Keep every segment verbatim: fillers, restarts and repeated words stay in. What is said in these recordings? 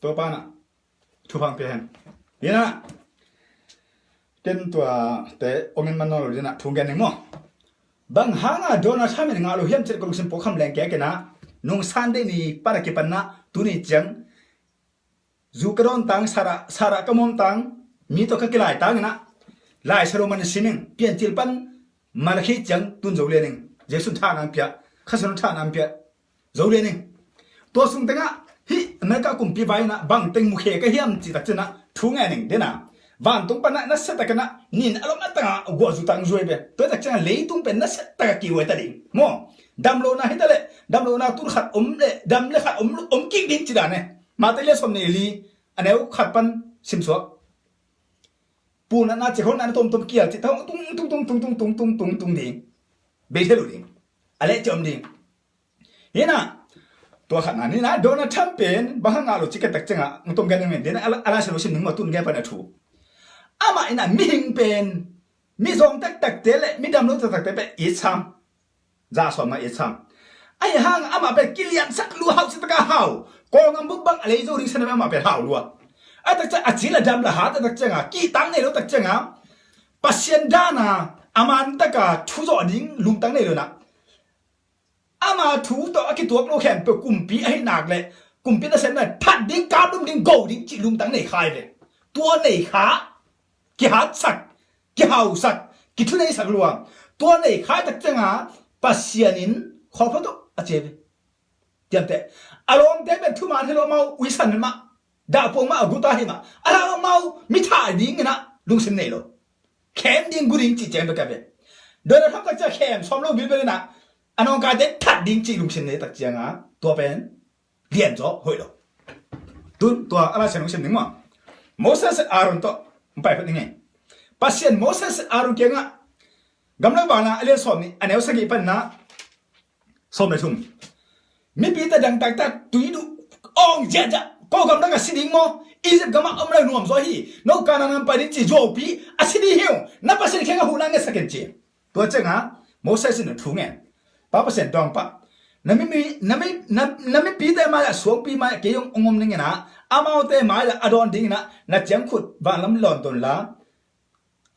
Topa in ah thupha hong pia hen. Hi in ah, ken tuate hong en man nawn lo ding in ah thu gen ning maw. Bang hanga Donald Trump in ngah lo hiam cih leh ka lungsim pawlkham leng kei a ken ah, nung Sunday ni pan a kipan in ah tuni ciang zu ka dawn tang, sarah, sarah ka mawm tang, mi tawh ka kilai tang in ah, Lai Siangtho man in sim ing, Piancil pan Malakhi ciang tun zo lian ing. Jesu in tha na hong pia, Kha Siangtho in tha na hong pia, zo lian ing. Tua sung tengah hih America kumpi vai in ah bang teng mukhia ka hiam cih tak ciangin ah thu ngen ing ding in ah. Vantung pan ah nasia takin ah nin a lom a tangah guah zu tang zuai ve. Tua tak ciangah leitung pen nasia takah kihuai ta ding maw. Dam lona hi ta leh, dam lona tun khat om leh, dam leh khat om, om kik ding ci dan e. Mate lian sawm nih li, a neu khat pan simsuak. Punatna, cikhonna na tomtom kial cih ta tung tung tung tung tung tung tung tung ding. Bei thei lo ding. A leh ciam ding. Hi in ah, tua khatna ni in ah, Donald Trump pen bang hang ngah lo cih ka tak ciangah, ng tom gen ning men, den a la, a la sia lo sim ning maw, tun gen pan a thu. Amah in ah mihing pen, mi zawng taktakte leh mi dam lo taktakte pen it sam. Za sawm na it sam. Ahi hang amah pen kiliansak lua, hauh cih takah hau. Kawlgam buk bang a lei zo ding sa na amah pen hau lua. A tak ciang a ci la dam la hat a tak ciangah, kihtang nei lo tak ciangah, Pasian dan a, a man takah thu zawh ding lungtang nei lo in ah, ama thu tawh a kituak lo khempeuh kumpi ahih nak leh, kumpi nasem nak leh that ding, kap lum ding, go ding cih lungtang nei kha hi ve. Tua nei kha, kihatsak, kihausak, kithuneisak lua. Tua nei kha tak ciangah Pasian in khuapha tawh a ci hi ve. Ciamteh. A lawmte pen thuman hi lo, amau uisan hi mah, dahpuang mah, a guta hi mah. A la amau mi thah ding in ah lungsim nei lo. Khem ding, gu ding cih ciang bek a ve. Donald Trump tak ciang khem sawm lo bilbel in ah, a nawngkaite that ding cih lungsim nei tak ciangah, tua pen lianzaw hoih lo. Tun tua a la sia lungsim ning maw. Moses, Aaron tawh hong pai phot ning e. Pasian Moses, Aaron kiangah, Gamlak Vanna a lian sawm nih, a neu sagih pan in ah, sawm le thum. Mipite dang taktak tui duh awng ziahziah, ko gamlak a si ding maw? Egypt gamah om lai nuam zaw hi. No Kanaan gam pai ding cih zuaupi a si ding hi ung. Na Pasian kiangah huhna ngetsak in ci. Tua ciangah Moses in thu ngen. Pa Pasian, dawng pah. Na mi, mi, na mi, na, na mipite mai-ah suangpi mai-ah kei hong om ning in ah, amaute mai-ah a dawn ding in ah na ciangkhut vanlam lawn tawn la,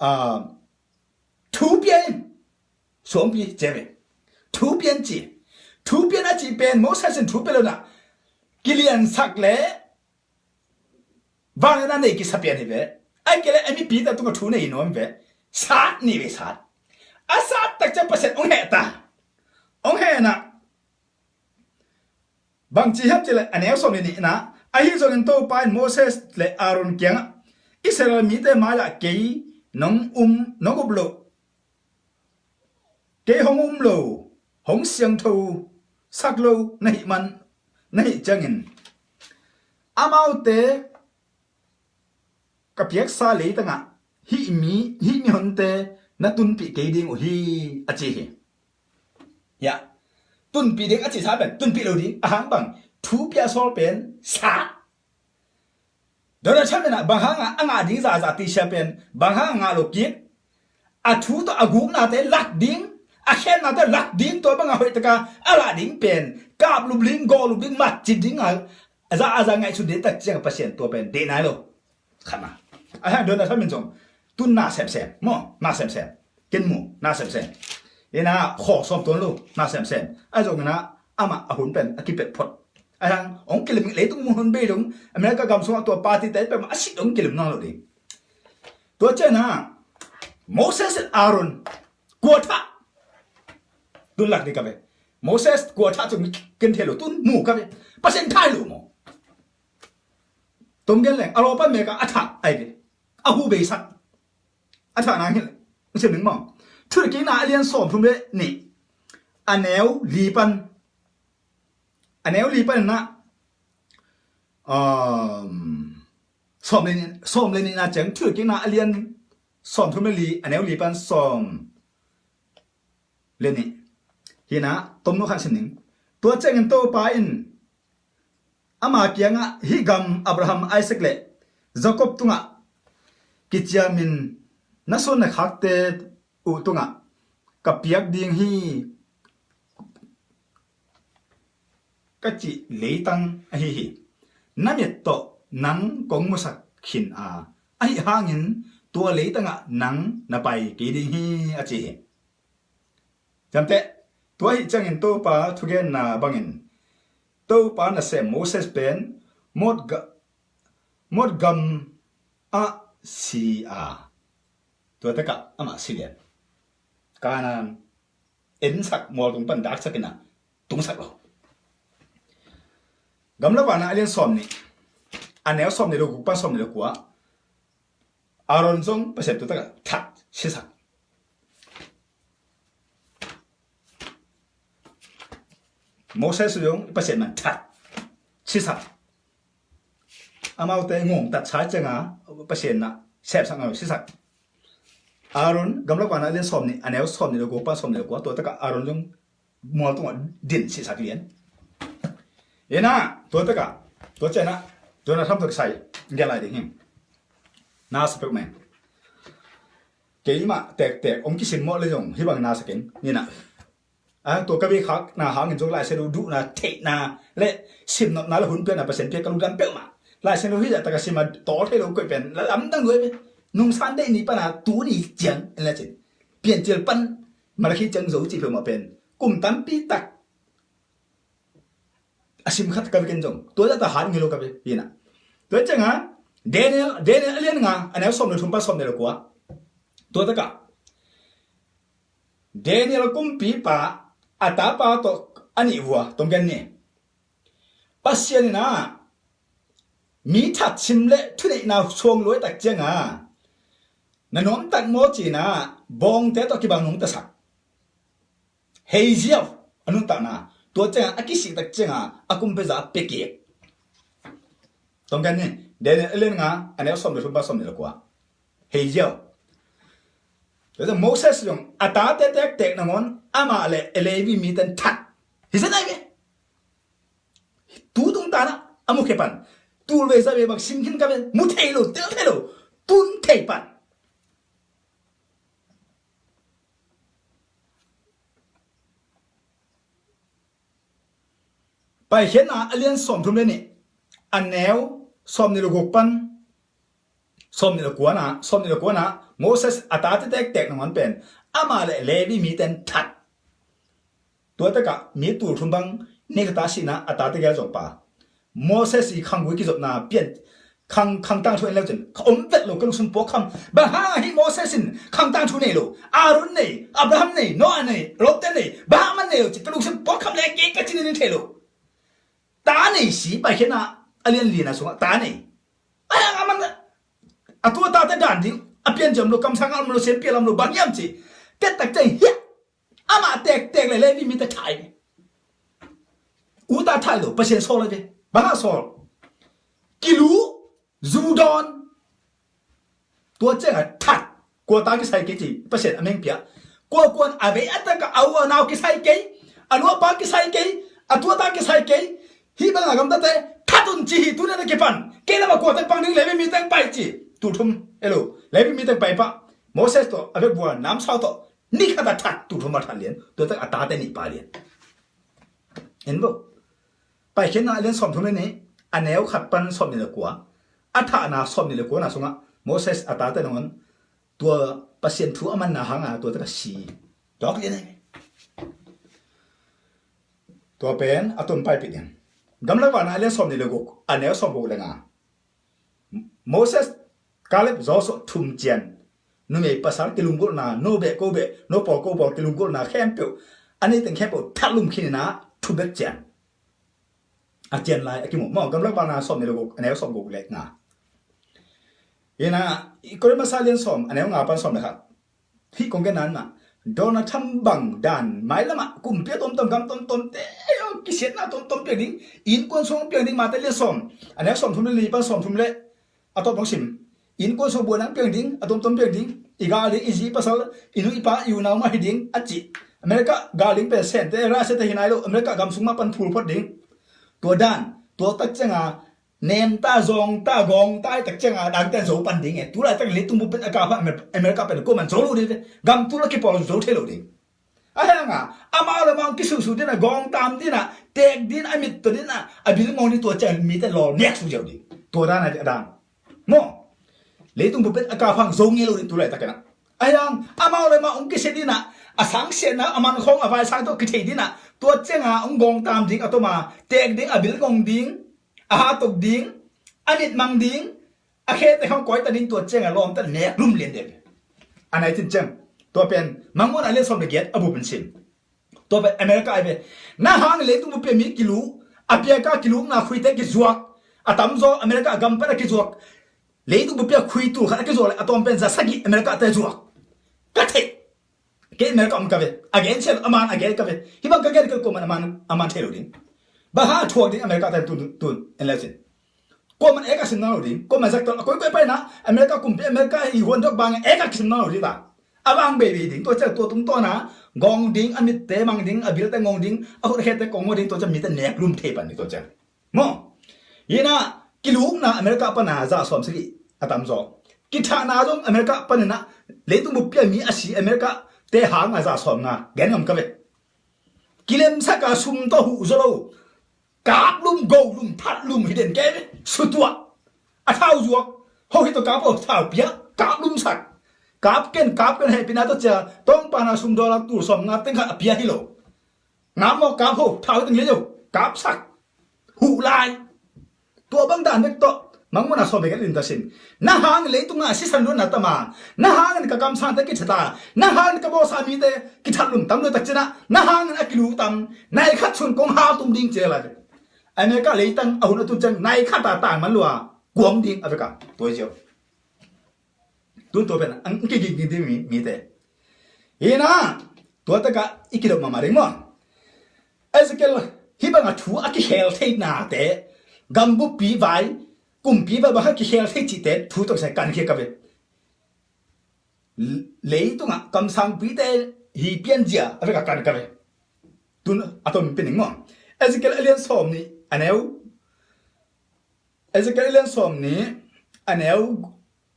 ah, thu pia in. Suangpi ci ve. Thu pia in ci. Thu pia in a cih pen Moses in thu pia lo in ah, kiliansak leh vangliatna nei kisa pian hi ve. Ahih kei leh a mipite tungah thu nei hi nuam ve. Sat ni ve, sat. A sat tak ciang Pasian hong heh ta. Hong heh in ah, bang ci hiam cih leh a neu sawm le nih in ah, ahi zongin Topa in Moses le Aaron kiangah, Israel mite mai-ah kei nong um, nong up loh, kei hong um lo, hong siangtho sak lo na hih man, na hih ciangin, amaute ka piaksa leitangah hih mi, hih mihonte na tunpih kei ding uh hi, a ci hi. Hiah, tunpih ding a cih sa pen tunpih lo ding, a hang bang, thu pia sawl pen sa. Donald Trump in ah bang hanga a ngah ding zaza tisia pen, bang hanga ngah lo kik, a thu tawh a guknate lak ding, a khennate lak ding, tua banga hoih taka a lah ding pen, kap lup ding, gawh lup ding, matcin ding a, a za a za ngaihsut ding tak ciang Pasian tua pen deih nai lo. Khatna. A hang Donald Trump in zong tun na semsem maw, na semsem. Ken mu na semsem. Ina khaw sawm tuan lo, na semsem. A zong ina amah a hun pen a kipet phot. A hang hong kilim, leitung mun hun bei dong, America gam sungah tua party te pen a sit hong kilim nang lo ding. Tua ciang a Moses and Aaron kua thah. Tun lak ding ka ve. Moses kua thah cu ken thei lo, tun mu ka ve. Pasian thai lo maw. Tom gen leng a lawpan mek a thah ai ve. A hu beisak. A thah nang hi leng sim ning maw. Thuhilhkikna a lian sawm thum le nih, a neu li pan, a neu li pan ina, um, sawm le nih, sawm le nihna ciang, Thuhilhkikna a lian sawm thum le li, a neu li pan sawm le nih. Hina tomno khan sim ning. Tua ciangin Topa in ama kiangah, hih gam Abraham, Isaac le Jacob tungah kiciamin na suan na khakte uh tungah ka piak ding hi, ka cih leitang ahi hi. Na mit tawh nang kong musak khin a, ahi hangin tua leitangah nang na pai kei ding hi, a ci hi. Ciamteh, tua ahi ciangin Topa thugenna bangin Topa nasem Moses pen Mawt ga-, Mawt gam ah si a, tua takah amah si lian. Kanaan ensak, mualtung pan daksak in a tungsak lo. Gamlak Vanah a lian sawm nih, a neu sawm nih le guk pan sawm nih le kua, Aaron zong Pasian tua takah that sisak. Moses zong Pasian man that sisak. Amaute ngongtat sa cianga Pasian na sepsak ngalo sisak. Aaron, Gamlak Vanah a lian sawm nih, a neu sawm nih le guk pan sawm nih le kua, tua takah Aaron zong mualtungah din sisak lian. Ina, tua takah, tua ciangah Jonah tham tua kisai ngiat lai ding hi. Na sa peuh meng. Keimah tektek hong kisim mawh le zong hih bang na sa keng. Nina, a, tua ka biakkhakna hangin zong Lai Siangtho duhna, theihna le simnopna le hun piakna Pasian pia ka lungdam peuhmah. Lai Siangtho hih zah tak a sim a tawl thei lo koih pen lamdang duai ve. Nungsan deih ni pana tu ni ciang en le cin, Piancil pan Malakhi ciang zo cih peuhmah pen kum tampi tak a sim khat ka ve ken zong, tua zah ta hat ngei lo ka ve. Hina, tua cianga Daniel, Daniel a lian nga, a neu sawm le thum pan sawm le kua, tua takah Daniel kumpipa a tapa tawh a nih vua tong gen ni. Pasian in a, mi that sim le thuneihna suang luai tak cianga, na nuam tak maw cina, bawngte tawh kibang nungta sak. Hei ziau, a nuntakna, tua cianga a kisih tak cianga a kum pia za a pia kik. Tong gen ni, Daniel a lian nga, a neu sawm le thum pan sawm le kua. Hei ziau. Tua ciang Moses zong a tate tektek nangawn amah le Levi miten that. Hi zen ai ve. Tu tung tanah a mu khe pan, tul ve za ve bang sim khin ka ve, mu thei lo, tel thei lo, tun thei pan. Paikhiatna a lian sawm thum le nih, a neu sawm nih le guk pan sawm nih le kuana, sawm nih le kuana, Moses a tate tektek nangawn pen amah le Levi miten that. Tua takah mi tul thum bang ni khat a sihna a tate gel zong pa. Moses i khanggui kizopna pian khang, khangtang thu en leu cin ka om vet lo, ka lungsim puak kham. Bang hang ahi Moses in khangtang thu nei lo? Aaron nei, Abraham nei, Noah nei, Lot te nei, bang hang man nei lo cin ka lungsim puak kham le ke ka cin in thei lo. Ta nei si, Paikhiatna a lian lina sungah ta nei. A hang a man a tu a tate dan ding a pian ciam lo, kamsang a om lo, siampi a om lo, bang hiam ci. Tet tak ciang hiah amah tektek le Levi mite thai. U ta thai lo, Pasian sawl a ve. Bang a sawl? Kilu, zu dawn. Tua ciangah that. Kua ta kisai kei ci, Pasian a meng pia. Kua kuan a vei a taka a u a nau kisai kei, a nu a pa kisai kei, a tua ta kisai kei. Hih banga gamtate that un ci hi, tuna na kipan. Kei lama kua teng pang ding, Levi mi teng pai ci. Tul thum, elo, Levi mi teng pai pah. Moses tawh a vekvua namsau tawh ni khat a that, tul thum a that lian. Tua tak a tate nih pa lian. En vo. Paikhiatna a lian sawm thum le nih, a neu khat pan sawm nih le kua, a thahna sawm nih le kuana sungah Moses a tate nangawn tua Pasian thu a manna hanga tua taka si. Dawk lian ahi. Tua pen a tun paipih ding. Gamlak Vanah a lian sawm nih le guk, a neu sawm guk le nga. Moses, Kaleb, Joshua thum cian, numei pasal kilunggulhna, no beh ko beh, no pawl ko pawl kilunggulhna khempeuh, a neiteng khempeuh thalum khin ina thubek cian. A cian lai a kimu. Maw, Gamlak Vanah sawm nih le guk, a neu sawm guk le nga. Ina, i Korin masa lian sawm, a neu nga pan sawm le khat. Hih kong gen nan mah, Donald Trump bang dan mailamah kumpi a tomtom, gam tomtom te, kisiatna tomtom piang ding, innkuan sung piang ding, Mate lian sawm, a neu sawm thum le li pan sawm thum le a tawp dong sim. Innkuan sung buaina piang ding, a tomtom piang ding, i gal ding, i zi pasal, i nu i pa, i unau mah hi ding a ci. America gal ding pen Sente, Russia te hi nai lo, America gam sung mah pan phul phot ding. Tua dan, tua tak cianga, nem ta, zong ta, gawng ta, i tak cianga dangte an zo pan ding e. Tulaitak leitung bup pen a kah pah Amer-, America pen kuaman zo lo ding ve. Gam tul a kipawl zo thei lo ding. A hanga amau le amau kisuhsuh dina, gawng tam dina, tek din, a mit to dina, a bil mawng ding, tua ciang mite lawl nek su ziau ding. Tua dan a ding a dan maw. Leitung bup pen a kap hang zo ngei lo ding tu laitakin ah. A hiang amau le amau hong kisia ding ah, a sangsiatna a mankhawng a vaisang tawh kithei ding ah, tua ciangah hong gawngtam ding, a toma teek ding, a bil ngong ding, a hatok ding, a mit mang ding, a khete hong kawita ding, tua ciangah lawmta nek lum lian ding. A nai cin ciang tua pen Mangmuhna a lian sawm le giat a bup in sim. Tua pen America ai ve. Na hang leitung bup pia mi kilu, a piaka kilukna khuite kizuak, a tamzaw America a gam pan a kizuak. Leitung bup pia khui tul khat a kizuak le a tawm pen za sagih America te zuak. Ka theih. Kei America om ka ve. A gen sial a man a gen ka ve. Hih bang ka gen ka kuaman a man a man thei lo ding. Bang hang a thuak ding America te tun tun en le sin. Kuaman ek a sim nang lo ding. Kuaman zaktor a koikoi paina America kumpi America hi huan dok bang ek a kisim nang lo ding ta. A vang bei bei ding, tua ciang tua tungtawna gawng ding, a mitte mang ding, a bilte ngawng ding, a khut a khete kong ngawng ding, tua ciang mite nek lum thei pan ding tua ciang. Maw. Hina kilukna America pana za sawm sagih a tamzaw. Kithahna zong America panina leitung bup pia mi a si America te hanga za sawm nga gen ngam ka ve. Kilemsak a sum tawh huh zaw lo. Kap lum, go lum, that lum hi den kei ve. Sutuah. A thau zuak. Ho hi tawh kap ho thau pia. Kap lum sak. Kap ken, kap ken hehpihna tawh cia. Tawngpana sum dollar tul sawm nga teng khat a pia hi lo. Ngam maw kap ho, thau hi teng hi lo. Kap sak. Huh lai. Tua bang dan bek tawh Mangmuhna sawm le giat lim ta sin. Na hangin leitungah sisan luatna tam a, na hangin ka kamsangte kithat a, na hangin ka bawlsa mite kithat lum tam luat tak cinah, na hangin a kilu tam, nai khat sun kong hal tum ding ci lai. America leitang a hun a tun ciang nai khat a tang man lua kuang ding a veka tua ziau. Tun tua pen ang kiging ding ding mi mite. Hina tua taka i kidop mahmah ding maw. Ezekiel hih banga thu a kikhel thei nate, gambuppi vai kumpi va bang a kikhel thei cihte thu tawh kisai kan khia ka ve. Leitungah kamsangpite hi pianzia a veka kan ka ve. Tun a tom pining maw. Ezekiel a lian sawm nih a neu. Ezekiel a lian sawm nih a neu,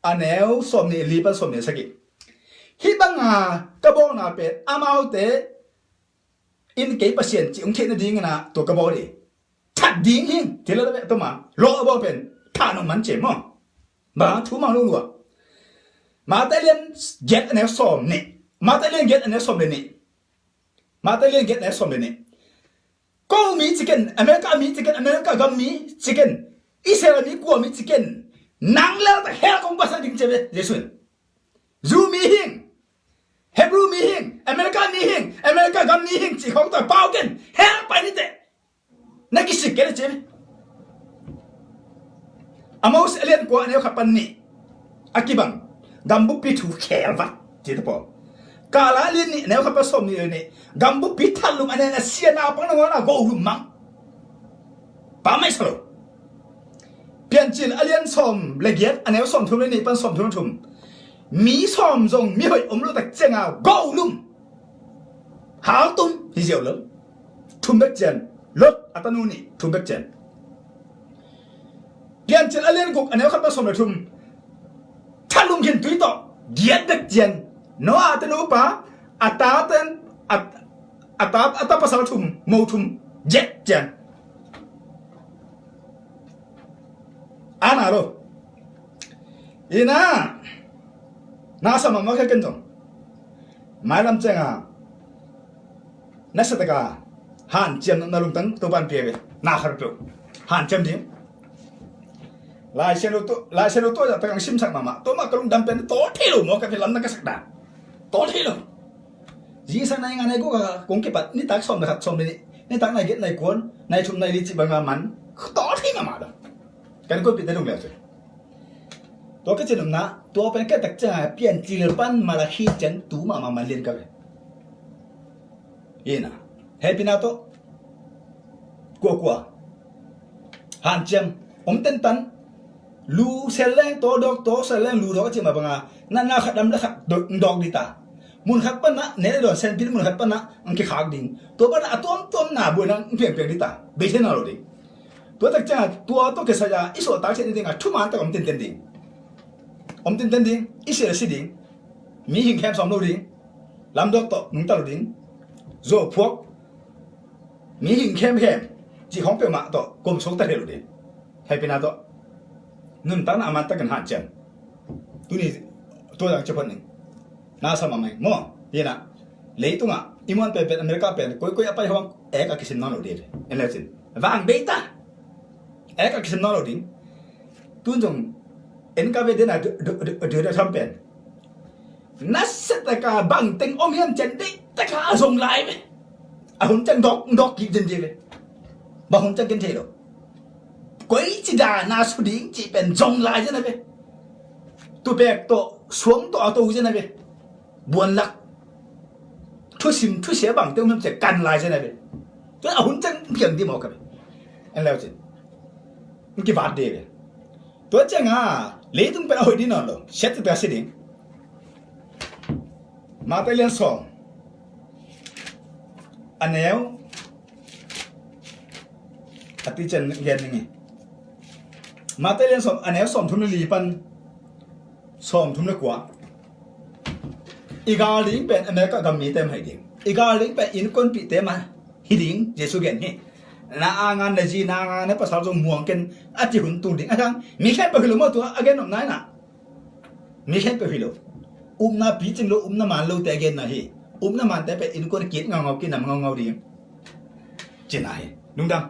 a neu sawm nih li pan sawm nih sagih. Hih banga ka bawlna pen amaute in kei Pasian cih hong theih nadingin ah tua ka bawl hi. That ding hi. Thil a la ve tuma lawh a bawl pen thanuam man ce maw. Bang thu mang lulua. Mate lian giat a neu sawm nih. Mate lian giat a neu sawm le nih. Mate lian giat a neu sawm le nih. Ko mi ciken, America mi ciken, America gam mi ciken, Israel mi kua mi ciken. Nang lel ta hel kong pasa ding ce ve Jesu in. Zu mi hing, Hebrew mi hing, America mi hing, America gam mi hing ci khong ta pau ken hel pai ni te. Na kisik kei le cin. Amos a lian kua a neu khat pan nih a kibang gambuppi thu khel vat ci ta pawl. Kala a lian nih a neu khat pan sawm nih le nih gambuppi thalum a nen a sia na pang na ngawna go lum mang. Pa mai sa lo. Piancil a lian sawm le giat a neu sawm thum le nih pan sawm thum le thum. Mi sawm zong mi hoih om lo tak cianga go lum. Haltum hi ziau lo. Thum bek cian. Lot a tanu nih thum bek cian. Piancil a lian guk a neu khat pan sawm le thum. Thalum khin tui tawh giat bek cian. Noah a tanu pa a taten a, a ta, a ta pasal thum mo thum giat cian. Ana lo. Ina na sa mahmah kha ken zong mailam cianga na sa taka hanciam na lungtang Topan pia ve. Na khat peuh hanciam ding. Laisian lo to, Laisian lo to ya takang simsak mahmah. Toma ka lungdam pen tawh thei lo maw ka phe lam na ka sak dan. Tawh thei lo. Zingsang nai nga nai guk a kong kipat nitak sawm le khat sawm le nih, nitak nai giat nai kuan nai thum nai li cih banga man tawh thei mahmah lo. Kan koipite lung leu se. Tua ka cinopna tua pen ka tak cianga Piancil pan Malakhi cian tu mahmah man lian ka ve. Ina hehpihna tawh kuakua hanciam om tentan. Lu sel leng tawdawk, tawk sel leng lu dawk a cih mah banga natna khat dam le khat dawk ding ta. Mun khat panah ne le dawn senpil mun khat panah ang kikhak ding. Tua panah a tuamtuamna buaina ang piangpiang ding ta. Bei thei nawn lo ding. Tua tak ciangah tua tawh kisai-a i suahtak theih nadingah thuman tak om tinten ding. Om tinten ding. I sia le si ding. Mi hing khem sawm lo ding. Lamdawk tawh nungta lo ding. Zuau phuak mi hing khemkhem cih khawng peuhmah tawh kum suakta thei lo ding. Hehpihna tawh Nuntakna a man takin hanciam. Tuni tua dang ci phot ning. Na sa mahmah ing maw. Hi na, leitungah i muan penpen America pen koikoi a pai hong ek a kisim nawn lo ding ve. En le cin, vang bei ta. Ek a kisim nawn lo ding. Tun zong en ka ve den a du du du du tham pen. Nasia taka bang teng om hiam cian deih taka a zong lai ve. A hun ciang dawk dawk kik den ding ve. Bang hun ciang ken thei lo. Koi ci dan a su ding cih pen zong lai zen a ve. Tupek tawh suang tawh a to zen a ve. Buanlak thusim thusia bang teng om hiam cian kan lai zen a ve. Tua a hun ciang piang ding mawk a ve. En le cin, kivat ding ve. Tua cianga leitung pen a hoih ding nawn lo. Siat tete a si ding. Mate lian sawm a neu a ti cian gen ning i. Mate lian sawm a neu sawm thum le li pan sawm thum le kua. I gal ding pen America gam mite mah hi ding. I gal ding pen innkuanpihte mah hi ding. Jesu gen hi. Na anga na zi, na anga na pasal zong muang ken a ci hun tung ding. A kang mi khempeuh hi lo maw tua a gen om nai na. Mi khempeuh hi lo. Upna picing lo, upna man lote a genna hi. Upna mante pen innkuan kit ngaungau, kinam ngaungau ding. Cina hi. Lungdam.